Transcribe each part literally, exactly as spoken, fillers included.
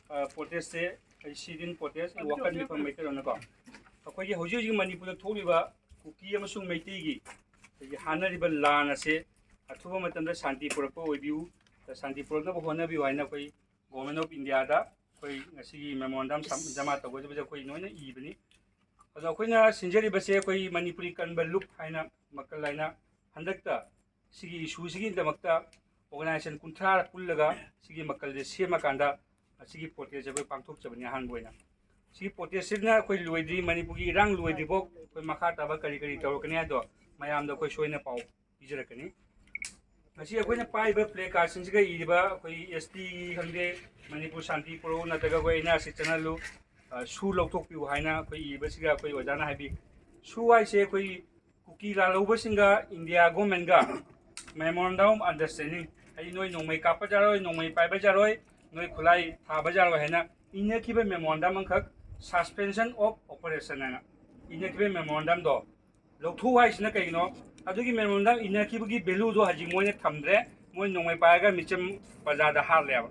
ꯄ꯭ꯔꯣꯇꯦꯁꯁꯦ ꯑꯩ ꯁꯤꯗꯤꯟ ꯄ꯭ꯔꯣꯇꯦꯁ ꯋꯥꯀꯠ ꯃꯤꯐꯝ ꯃꯩꯇꯩꯔꯣꯟꯅꯀꯣ, ꯑꯩꯈꯣꯏꯒꯤ ꯍꯧꯖꯤꯛ ꯍꯧꯖꯤꯛ ꯃꯅꯤꯄꯨꯔꯗ ꯊꯣꯛꯂꯤꯕ ꯀꯨꯀꯤ ꯑꯃꯁꯨꯡ ꯃꯩꯇꯩꯒꯤ ꯑꯩꯈꯣꯏꯒꯤ ꯍꯥꯠꯅꯔꯤꯕ ꯂꯥꯟ ꯑꯁꯦ ꯑꯊꯨꯕ ꯃꯇꯝꯗ ꯁꯥꯟꯇꯤ ꯄꯨꯔꯛꯄ ꯑꯣꯏꯕꯤꯌꯨ, ꯁꯥꯟꯇꯤ ꯄꯨꯔꯛꯅꯕ ꯍꯣꯠꯅꯕꯤꯌꯨ ꯍꯥꯏꯅ ꯑꯩꯈꯣꯏ ꯒꯣꯔꯃꯦꯟ ꯑꯣꯐ ꯏꯟꯗꯤꯌꯥꯗ ꯑꯩꯈꯣꯏ ꯉꯁꯤꯒꯤ ꯃꯦꯃꯣꯔꯦꯟꯗꯝ ꯁꯝ-, ꯖꯃꯥ ꯇꯧꯒꯗꯕꯁꯦ ꯑꯩꯈꯣꯏ ꯂꯣꯏꯅ ꯏꯕꯅꯤ꯫ ꯑꯗꯣ ꯑꯩꯈꯣꯏꯅ ꯁꯤꯟꯖꯔꯤꯕꯁꯦ ꯑꯩꯈꯣꯏ ꯃꯅꯤꯄꯨꯔꯤ ꯀꯟꯕ ꯂꯨꯞ ꯍꯥꯏꯅ ꯃꯀꯜ ꯍꯥꯏꯅ ꯍꯟꯗꯛꯇ ꯁꯤꯒꯤ ꯏꯁꯨꯁꯤꯒꯤꯗꯃꯛꯇ ꯑꯣꯔꯒꯅꯥꯏꯖꯦꯁꯟ ꯀꯨꯟꯊ꯭ꯔꯥ ꯄꯨꯜꯂꯒ ꯁꯤꯒꯤ ꯃꯀꯜꯁꯦ ꯁꯦꯝꯃꯀꯥꯟꯗ ꯁꯤꯒꯤ ꯄ꯭ꯔꯣꯇꯦꯁꯁꯦ ꯑꯩꯈꯣꯏ ꯄꯥꯡꯊꯣꯛꯆꯕꯅꯤ꯫ ꯑꯍꯥꯟꯕ ꯑꯣꯏꯅ ꯁꯤꯒꯤ ꯄ꯭ꯔꯣꯇꯦꯁꯁꯤꯅ ꯑꯩꯈꯣꯏ ꯂꯣꯏꯗ꯭ꯔꯤ, ꯃꯅꯤꯄꯨꯔꯒꯤ ꯏꯔꯥꯡ ꯂꯣꯏꯗ꯭ꯔꯤꯐꯥꯎ ꯑꯩꯈꯣꯏ ꯃꯈꯥ ꯇꯥꯕ ꯀꯔꯤ ꯀꯔꯤ ꯇꯧꯔꯛꯀꯅꯤ ꯍꯥꯏꯗꯣ ꯃꯌꯥꯝꯗ ꯑꯩꯈꯣꯏ ꯁꯣꯏꯅ ꯄꯥꯎ ꯄꯤꯖꯔꯛꯀꯅꯤ꯫ ꯉꯁꯤ ꯑꯩꯈꯣꯏꯅ ꯄꯥꯏꯔꯤꯕ ꯄ꯭ꯂꯦ ꯀꯥꯔꯠꯁꯤꯡꯁꯤꯒ ꯏꯔꯤꯕ ꯑꯩꯈꯣꯏ ꯑꯦꯁ ꯇꯤꯒꯤ ꯈꯪꯗꯦ, ꯃꯅꯤꯄꯨꯔ ꯁꯥꯟꯇꯤ ꯄꯨꯔꯛꯎ ꯅꯠꯇ꯭ꯔꯒ ꯑꯩꯈꯣꯏ ꯑꯦꯟ ꯑꯥꯔ ꯁꯤ ꯆꯠꯅꯍꯜꯂꯨ, ꯑ, ꯁꯨ ꯂꯧꯊꯣꯛꯄꯤꯌꯨ ꯍꯥꯏꯅ ꯑꯩꯈꯣꯏ ꯏꯕꯁꯤꯒ ꯑꯩꯈꯣꯏ ꯑꯣꯖꯥꯅ ꯍꯥꯏꯕꯤ꯫ ꯁꯨ ꯍꯥꯏꯁꯦ ꯑꯩꯈꯣꯏ ꯀꯨꯀꯤ ꯂꯥꯜꯍꯧꯕꯁꯤꯡꯒ ꯏꯟꯗꯤꯌꯥ ꯒꯣꯔꯃꯦꯟꯒ ꯃꯦꯃꯣꯔꯦꯟꯗꯝ ꯑꯣꯐ ꯑꯟꯗꯔꯁ꯭ꯇꯦꯟꯗꯤꯡ, ꯍꯥꯏꯗꯤ ꯅꯣꯏ ꯅꯣꯡꯃꯩ ꯀꯥꯞꯄ ꯌꯥꯔꯣꯏ, ꯅꯣꯡꯃꯩ ꯄꯥꯏꯕ ꯌꯥꯔꯣꯏ, ꯅꯣꯏ ꯈꯨꯠꯂꯥꯏ ꯊꯥꯕ ꯌꯥꯔꯣꯏ ꯍꯥꯏꯅ ꯏꯅꯈꯤꯕ ꯃꯦꯃꯣꯔꯦꯟꯗꯝ ꯑꯃꯈꯛ, ꯁꯁꯄꯦꯟꯁꯟ ꯑꯣꯐ ꯑꯣꯄꯔꯦꯁꯟ ꯍꯥꯏꯅ ꯏꯅꯈꯤꯕ ꯃꯦꯃꯣꯔꯦꯟꯗꯝꯗꯣ ꯂꯧꯊꯣꯛꯎ ꯍꯥꯏꯁꯤꯅ ꯀꯩꯒꯤꯅꯣ? ꯑꯗꯨꯒꯤ ꯃꯦꯃꯣꯔꯦꯟꯗꯝ ꯏꯅꯈꯤꯕꯒꯤ ꯚꯦꯂꯨꯗꯣ ꯍꯧꯖꯤꯛ ꯃꯣꯏꯅ ꯊꯝꯗ꯭ꯔꯦ, ꯃꯣꯏ ꯅꯣꯡꯃꯩ ꯄꯥꯏꯔꯒ ꯃꯤꯆꯝ ꯄ꯭ꯔꯖꯥꯗ ꯍꯥꯠꯂꯦꯕ꯫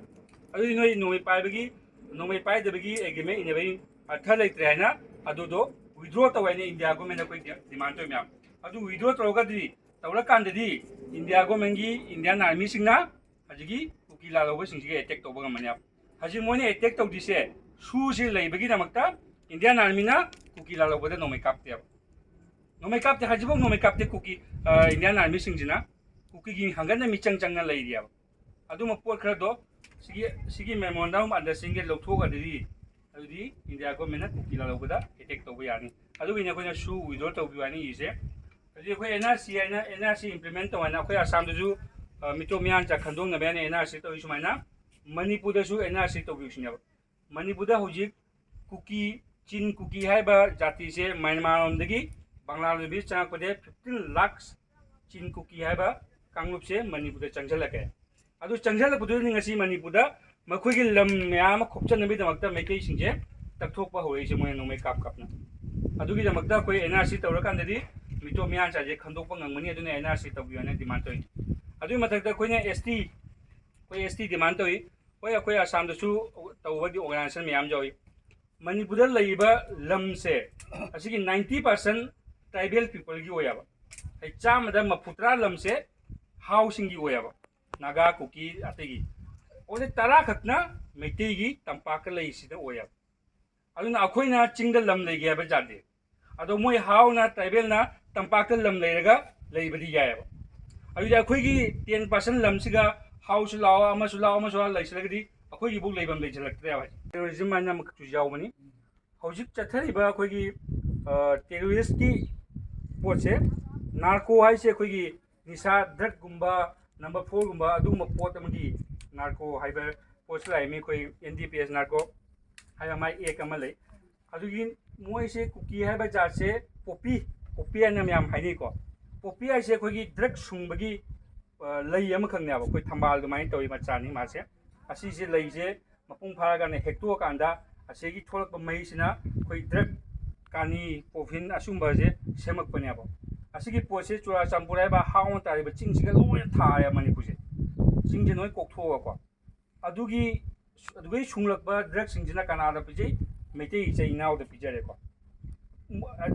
ꯑꯗꯨꯗꯤ ꯅꯣꯏ ꯅꯣꯡꯃꯩ ꯄꯥꯏꯕꯒꯤ, ꯅꯣꯡꯃꯩ ꯄꯥꯏꯗꯕꯒꯤ ꯑꯦꯒ꯭ꯔꯤꯃꯦꯟ ꯏꯅꯕꯒꯤ ꯑꯔꯊ ꯂꯩꯇ꯭ꯔꯦ ꯍꯥꯏꯅ ꯑꯗꯨꯗꯣ ꯋꯤꯗ꯭ꯔꯣ ꯇꯧ ꯍꯥꯏꯅ ꯏꯟꯗꯤꯌꯥ ꯒꯣꯔꯃꯦꯟꯗ ꯑꯩꯈꯣꯏ ꯗꯤꯃꯥꯟ ꯇꯧꯔꯤ ꯃꯌꯥꯝ꯫ ꯑꯗꯨ ꯋꯤꯗ꯭ꯔꯣ ꯇꯧꯔꯒꯗꯤ, ꯇꯧꯔꯀꯥꯟꯗꯗꯤ ꯏꯟꯗꯤꯌꯥ ꯒꯣꯔꯃꯦꯟꯒꯤ, ꯏꯟꯗꯤꯌꯥꯟ ꯑꯥꯔꯃꯤꯁꯤꯡꯅ ꯍꯧꯖꯤꯛꯀꯤ ꯀꯨꯀꯤ ꯂꯥꯜꯍꯧꯕꯁꯤꯡꯁꯤꯒ ꯑꯦꯇꯦꯛ ꯇꯧꯕ ꯉꯝꯃꯅꯦꯕ꯫ ꯍꯧꯖꯤꯛ ꯃꯣꯏꯅ ꯑꯦꯇꯦꯛ ꯇꯧꯗ꯭ꯔꯤꯁꯦ ꯁꯨꯁꯤ ꯂꯩꯕꯒꯤꯗꯃꯛꯇ ꯏꯟꯗꯤꯌꯥꯟ ꯑꯥꯔꯃꯤꯅ ꯀꯨꯀꯤ ꯂꯥꯜꯍꯧꯕꯗ ꯅꯣꯡꯃꯩ ꯀꯥꯞꯇꯦꯕ꯫ ꯅꯣꯡꯃꯩ ꯀꯥꯞꯇꯦ, ꯍꯧꯖꯤꯛꯐꯥꯎ ꯅꯣꯡꯃꯩ ꯀꯥꯞꯇꯦ ꯀꯨꯀꯤ, ꯑ, ꯏꯟꯗꯤꯌꯥꯟ ꯑꯥꯔꯃꯤꯁꯤꯡꯁꯤꯅ꯫ ꯀꯨꯀꯤꯒꯤ ꯍꯪꯒꯠꯅ ꯃꯤꯆꯪ ꯆꯪꯅ ꯂꯩꯔꯤꯑꯕ꯫ ꯑꯗꯨꯝꯕ ꯄꯣꯠ ꯈꯔꯗꯣ ꯁꯤꯒꯤ, ꯁꯤꯒꯤ ꯃꯦꯃꯣꯔꯦꯟꯗꯝ ꯑꯣꯐ ꯑꯟꯗꯔꯁ꯭ꯇꯦꯟꯗꯤꯡꯁꯦ ꯂꯧꯊꯣꯛꯑꯒꯗꯤ ꯑꯗꯨꯗꯤ ꯏꯟꯗꯤꯌꯥ ꯒꯣꯔꯃꯦꯟꯅ ꯀꯨꯀꯤ ꯂꯥꯜꯍꯧꯕꯗ ꯑꯦꯇꯦꯛ ꯇꯧꯕ ꯌꯥꯅꯤ꯫ ꯑꯗꯨꯒꯤꯅꯤ ꯑꯩꯈꯣꯏꯅ ꯁꯨ ꯋꯤꯗ꯭ꯔꯣ ꯇꯧꯕꯤꯌꯨ ꯍꯥꯏꯅ ꯏꯔꯤꯁꯦ꯫ ꯍꯧꯖꯤꯛ ꯑꯩꯈꯣꯏ ꯑꯦꯟ ꯑꯥꯔ ꯁꯤ ꯍꯥꯏꯅ, ꯑꯦꯟ ꯑꯥꯔ ꯁꯤ ꯏꯝꯄ꯭ꯂꯤꯃꯦꯟ ꯇꯧ ꯍꯥꯏꯅ ꯑꯩꯈꯣꯏ ꯑꯁꯥꯝꯗꯁꯨ, ꯑ, ꯃꯤꯇꯣꯞ ꯃꯤꯌꯥꯟꯆꯥ ꯈꯟꯗꯣꯛꯅꯕ ꯍꯥꯏꯅ ꯑꯦꯟ ꯑꯥꯔ ꯁꯤ ꯇꯧꯔꯤ ꯁꯨꯃꯥꯏꯅ ꯃꯅꯤꯄꯨꯔꯗꯁꯨ ꯑꯦꯟ ꯑꯥꯔ ꯁꯤ ꯇꯧꯕꯤꯌꯨ ꯁꯤꯅꯦꯕ꯫ ꯃꯅꯤꯄꯨꯔꯗ ꯍꯧꯖꯤꯛ ꯀꯨꯀꯤ, ꯆꯤꯟ ꯀꯨꯀꯤ ꯍꯥꯏꯕ ꯖꯥꯇꯤꯁꯦ ꯃ꯭ꯌꯥꯟꯃꯥꯔ ꯂꯣꯝꯗꯒꯤ ꯕꯪꯒ꯭ꯂꯥꯗꯦꯁ ꯆꯪꯉꯛꯄꯗ fifteen lakhs ꯆꯤꯟ ꯀꯨꯀꯤ ꯍꯥꯏꯕ ꯀꯥꯡꯂꯨꯞꯁꯦ ꯃꯅꯤꯄꯨꯔꯗ ꯆꯪꯁꯤꯜꯂꯛꯀꯦ꯫ ꯑꯗꯨ ꯆꯪꯁꯤꯜꯂꯛꯄꯗꯨꯗꯅꯤ ꯉꯁꯤ ꯃꯅꯤꯄꯨꯔꯗ ꯃꯈꯣꯏꯒꯤ ꯂꯝ ꯃꯌꯥꯝ ꯑꯃ ꯈꯣꯞꯆꯟꯅꯕꯒꯤꯗꯃꯛꯇ ꯃꯩꯇꯩꯁꯤꯡꯁꯦ ꯇꯛꯊꯣꯛꯄ ꯍꯧꯔꯛꯏꯁꯦ, ꯃꯣꯏꯅ ꯅꯣꯡꯃꯩ ꯀꯥꯞ ꯀꯥꯞꯅ꯫ ꯑꯗꯨꯒꯤꯗꯃꯛꯇ ꯑꯩꯈꯣꯏ ꯑꯦꯟ ꯑꯥꯔ ꯁꯤ ꯇꯧꯔꯀꯥꯟꯗꯗꯤ ꯃꯤꯇꯣꯞ ꯃꯤꯌꯥꯟꯆꯥꯁꯦ ꯈꯟꯗꯣꯛꯄ ꯉꯝꯒꯅꯤ, ꯑꯗꯨꯅ ꯑꯦꯟ ꯑꯥꯔ ꯁꯤ ꯇꯧꯕꯤꯌꯨ ꯍꯥꯏꯅ ꯗꯤꯃꯥꯟ ꯇꯧꯔꯤ꯫ ꯑꯗꯨꯒꯤ ꯃꯊꯛꯇ ꯑꯩꯈꯣꯏꯅ ꯑꯦꯁ ꯇꯤ, ꯑꯩꯈꯣꯏ ꯑꯦꯁ ꯇꯤ ꯗꯤꯃꯥꯟ ꯇꯧꯏ꯫ ꯍꯣꯏ, ꯑꯩꯈꯣꯏ ꯑꯁꯥꯝꯗꯁꯨ ꯇꯧꯕꯒꯤ organization ꯃꯌꯥꯝ ꯌꯥꯎꯏ꯫ ꯃꯅꯤꯄꯨꯔꯗ ꯂꯩꯔꯤꯕ ꯂꯝꯁꯦ ꯑꯁꯤꯒꯤ ninety percent tribal peopleꯒꯤ ꯑꯣꯏꯌꯦꯕ꯫ ꯍꯥꯏꯗꯤ ꯆꯥꯝꯃꯗ ꯃꯔꯤꯐꯨꯇꯔꯥ ꯂꯝꯁꯦ ꯍꯥꯎꯁꯤꯡꯒꯤ ꯑꯣꯏꯌꯦꯕ, ꯅꯥꯒꯥ, ꯀꯨꯀꯤ, ꯑꯇꯩꯒꯤ꯫ ꯑꯣꯟꯂꯤ ꯇꯔꯥ ꯈꯛꯅ ꯃꯩꯇꯩꯒꯤ ꯇꯝꯄꯥꯛꯇ ꯂꯩꯔꯤꯁꯤꯗ ꯑꯣꯏꯌꯦꯕ꯫ ꯑꯗꯨꯅ ꯑꯩꯈꯣꯏꯅ ꯆꯤꯡꯗ ꯂꯝ ꯂꯩꯒꯦ ꯍꯥꯏꯕ ꯌꯥꯗꯦ꯫ ꯑꯗꯣ ꯃꯣꯏ ꯍꯥꯎꯅ, ꯇ꯭ꯔꯥꯏꯕꯦꯜꯅ ꯇꯝꯄꯥꯛꯇ ꯂꯝ ꯂꯩꯔꯒ ꯂꯩꯕꯗꯤ ꯌꯥꯏꯌꯦꯕ꯫ ꯑꯗꯨꯗꯤ ꯑꯩꯈꯣꯏꯒꯤ ten percent ꯂꯝꯁꯤꯒ ꯍꯥꯎꯁꯨ ꯂꯥꯛꯑꯣ, ꯑꯃꯁꯨ ꯂꯥꯛꯑꯣ, ꯑꯃꯁꯨ ꯂꯥꯛꯑꯣ ꯂꯩꯁꯤꯜꯂꯒꯗꯤ ꯑꯩꯈꯣꯏꯒꯤꯕꯨ ꯂꯩꯐꯝ ꯂꯩꯁꯤꯜꯂꯛꯇ꯭ꯔꯦꯕ꯫ Terrorism ꯍꯥꯏꯅ ꯑꯃꯈꯛꯁꯨ ꯌꯥꯎꯕꯅꯤ꯫ ꯍꯧꯖꯤꯛ ꯆꯠꯊꯔꯤꯕ ꯑꯩꯈꯣꯏꯒꯤ, ꯑ, terroristꯀꯤ ꯄꯣꯠꯁꯦ, ꯅꯥꯔꯀꯣ ꯍꯥꯏꯁꯦ ꯑꯩꯈꯣꯏꯒꯤ ꯅꯤꯁꯥ, drugꯀꯨꯝꯕ, number fourꯒꯨꯝꯕ ꯑꯗꯨꯒꯨꯝꯕ ꯄꯣꯠ ꯑꯃꯒꯤ ꯅꯥꯔꯀꯣ ꯍꯥꯏꯕ ꯄꯣꯠꯁꯤ ꯂꯥꯛꯏ꯫ ꯑꯩꯈꯣꯏ N D P S narco ꯍꯥꯏꯕ ꯃꯥꯏ act ꯑꯃ ꯂꯩ꯫ ꯑꯗꯨꯒꯤ ꯃꯣꯏꯁꯦ ꯀꯨꯀꯤ ꯍꯥꯏꯕ ꯖꯥꯠꯁꯦ ꯄꯣꯄꯤ, ꯄꯣꯄꯤ ꯍꯥꯏꯅ ꯃꯌꯥꯝ ꯍꯥꯏꯅꯩꯀꯣ꯫ ꯄꯣꯄꯤ ꯍꯥꯏꯁꯦ ꯑꯩꯈꯣꯏꯒꯤ drug ꯁꯨꯡꯕꯒꯤ, ꯑ, ꯂꯩ ꯑꯃꯈꯛꯅꯦꯕ꯫ ꯑꯩꯈꯣꯏ ꯊꯝꯕꯥꯜ ꯑꯗꯨꯃꯥꯏꯅ ꯇꯧꯋꯤ, ꯃꯆꯥꯅꯤ ꯃꯥꯁꯦ꯫ ꯑꯁꯤꯁꯦ ꯂꯩꯁꯦ ꯃꯄꯨꯡ ꯐꯥꯔꯀꯥꯟꯗ ꯍꯦꯛꯇꯣꯛꯑꯀꯥꯟꯗ ꯑꯁꯤꯒꯤ ꯊꯣꯛꯂꯛꯄ ꯃꯍꯤꯁꯤꯅ ꯑꯩꯈꯣꯏ drug, ꯀꯥꯅꯤ, ꯀꯣꯐꯤꯟ ꯑꯁꯨꯝꯕꯁꯦ ꯁꯦꯝꯃꯛꯄꯅꯦꯕ꯫ ꯑꯁꯤꯒꯤ ꯄꯣꯠꯁꯦ ꯆꯨꯔꯥꯆꯥꯟꯄꯨꯔ ꯍꯥꯏꯕ ꯍꯥꯎꯅ ꯇꯥꯔꯤꯕ ꯆꯤꯡꯁꯤꯒ ꯂꯣꯏꯅ ꯊꯥꯔꯦ ꯃꯅꯤꯄꯨꯔꯁꯦ꯫ ꯆꯤꯡꯁꯦ ꯂꯣꯏ ꯀꯣꯛꯊꯣꯛꯑꯒꯀꯣ꯫ ꯑꯗꯨꯒꯤ, ꯑꯗꯨꯒꯤ ꯁꯨꯡꯂꯛꯄ drugꯁꯤꯡꯁꯤꯅ ꯀꯅꯥꯗ ꯄꯤꯖꯩ? ꯃꯩꯇꯩ ꯏꯆꯤꯜ ꯏꯅꯥꯎꯗ ꯄꯤꯖꯔꯦꯀꯣ꯫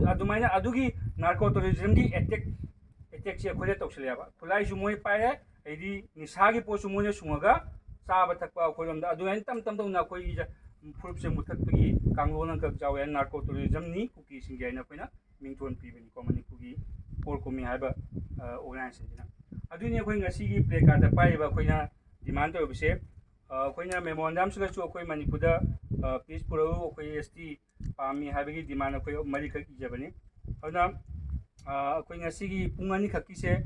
ꯑꯗꯨꯃꯥꯏꯅ ꯑꯗꯨꯒꯤ narco terrorismꯒꯤ attack, attackꯁꯦ ꯑꯩꯈꯣꯏꯗ ꯇꯧꯁꯤꯜꯂꯦꯕ꯫ ꯈꯨꯠꯂꯥꯏꯁꯨ ꯃꯣꯏ ꯄꯥꯏꯔꯦ, ꯑꯗꯩꯗꯤ ꯅꯤꯁꯥꯒꯤ ꯄꯣꯠꯁꯨ ꯃꯣꯏꯅ ꯁꯨꯡꯉꯒ ꯆꯥꯕ ꯊꯛꯄ ꯑꯩꯈꯣꯏꯔꯣꯝꯗ꯫ ꯑꯗꯨꯃꯥꯏꯅ ꯇꯞ ꯇꯞ ꯇꯞꯅ ꯑꯩꯈꯣꯏꯒꯤ ꯐꯨꯔꯨꯞꯁꯦ ꯃꯨꯊꯠꯄꯒꯤ ꯀꯥꯡꯂꯣꯟ ꯑꯃꯈꯛ ꯌꯥꯎꯋꯦ, narco terrorismꯅꯤ ꯀꯨꯀꯤꯁꯤꯡꯒꯤ ꯍꯥꯏꯅ ꯑꯩꯈꯣꯏꯅ ꯃꯤꯡꯊꯣꯟ ꯄꯤꯕꯅꯤꯀꯣ, ꯃꯅꯤꯄꯨꯔꯒꯤ core committee ꯍꯥꯏꯕ, ꯑ, organizationꯁꯤꯅ꯫ ꯑꯗꯨꯅꯤ ꯑꯩꯈꯣꯏ ꯉꯁꯤꯒꯤ placardꯇ ꯄꯥꯏꯔꯤꯕ ꯑꯩꯈꯣꯏꯅ demand ꯇꯧꯔꯤꯕꯁꯦ꯫ ꯑ, ꯑꯩꯈꯣꯏꯅ memorandumꯁꯤꯒꯁꯨ ꯑꯩꯈꯣꯏ ꯃꯅꯤꯄꯨꯔꯗ, ꯑ, peace ꯄꯨꯔꯛꯎ, ꯑꯩꯈꯣꯏ S T ꯄꯥꯝꯃꯤ ꯍꯥꯏꯕꯒꯤ demand ꯑꯩꯈꯣꯏ ꯃꯔꯤꯈꯛ ꯏꯖꯕꯅꯤ꯫ ꯑꯗꯨꯅ, ꯑ, ꯑꯩꯈꯣꯏ ꯉꯁꯤꯒꯤ ꯄꯨꯡ ꯑꯅꯤꯈꯛꯀꯤꯁꯦ,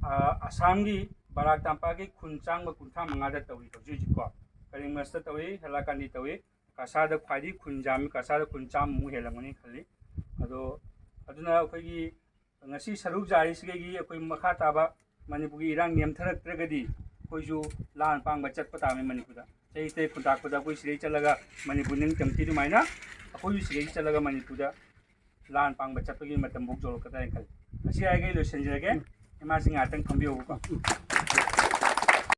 ꯑ, ꯑꯁꯥꯝꯒꯤ ꯕꯔꯥꯛ ꯇꯝꯄꯥꯛꯀꯤ ꯈꯨꯟ ꯆꯥꯝꯃ ꯀꯨꯟꯊ꯭ꯔꯥ ꯃꯉꯥꯗ ꯇꯧꯔꯤ ꯍꯧꯖꯤꯛ ꯍꯧꯖꯤꯛꯀꯣ꯫ ꯀꯔꯤꯡꯃꯁꯇ ꯇꯧꯏ, ꯍꯦꯂꯥꯀꯥꯟꯗꯤ ꯇꯧꯏ꯫ ꯀꯁꯥꯔꯗ ꯈ꯭ꯋꯥꯏꯗꯒꯤ ꯈꯨꯟ ꯌꯥꯝꯃꯤ, ꯀꯁꯥꯔꯗ ꯈꯨꯟ ꯆꯥꯝꯃꯃꯨꯛ ꯍꯦꯜꯂꯝꯒꯅꯤ ꯈꯜꯂꯤ꯫ ꯑꯗꯣ ꯑꯗꯨꯅ ꯑꯩꯈꯣꯏꯒꯤ ꯉꯁꯤ ꯁꯔꯨꯛ ꯌꯥꯔꯤꯁꯤꯗꯒꯤ ꯑꯩꯈꯣꯏ ꯃꯈꯥ ꯇꯥꯕ ꯃꯅꯤꯄꯨꯔꯒꯤ ꯏꯔꯥꯡ ꯅꯦꯝꯊꯔꯛꯇ꯭ꯔꯒꯗꯤ ꯑꯩꯈꯣꯏꯁꯨ ꯂꯥꯟ ꯄꯥꯡꯕ ꯆꯠꯄ ꯇꯥꯕꯅꯤ ꯃꯅꯤꯄꯨꯔꯗ꯫ ꯆꯍꯤ ꯇꯔꯦꯠ ꯈꯨꯟꯇꯥꯛꯄꯗ ꯑꯩꯈꯣꯏ ꯁꯤꯗꯩ ꯆꯠꯂꯒ ꯃꯅꯤꯄꯨꯔ ꯅꯤꯡꯇꯝꯈꯤ ꯑꯗꯨꯃꯥꯏꯅ ꯑꯩꯈꯣꯏꯁꯨ ꯁꯤꯗꯩ ꯆꯠꯂꯒ ꯃꯅꯤꯄꯨꯔꯗ ꯂꯥꯟ ꯄꯥꯡꯕ ꯆꯠꯄꯒꯤ ꯃꯇꯝꯐꯥꯎ ꯌꯧꯔꯛꯀꯗ꯭ꯔꯥ ꯍꯥꯏꯅ ꯈꯜꯂꯤ꯫ ꯃꯁꯤ ꯍꯥꯏꯔꯒ ꯑꯩ ꯂꯣꯏꯁꯤꯟꯖꯔꯒꯦ꯫ ꯏꯃꯥꯁꯤ ꯉꯥꯏꯍꯥꯛꯇꯪ ꯐꯝꯕꯤꯌꯣꯕꯀꯣ꯫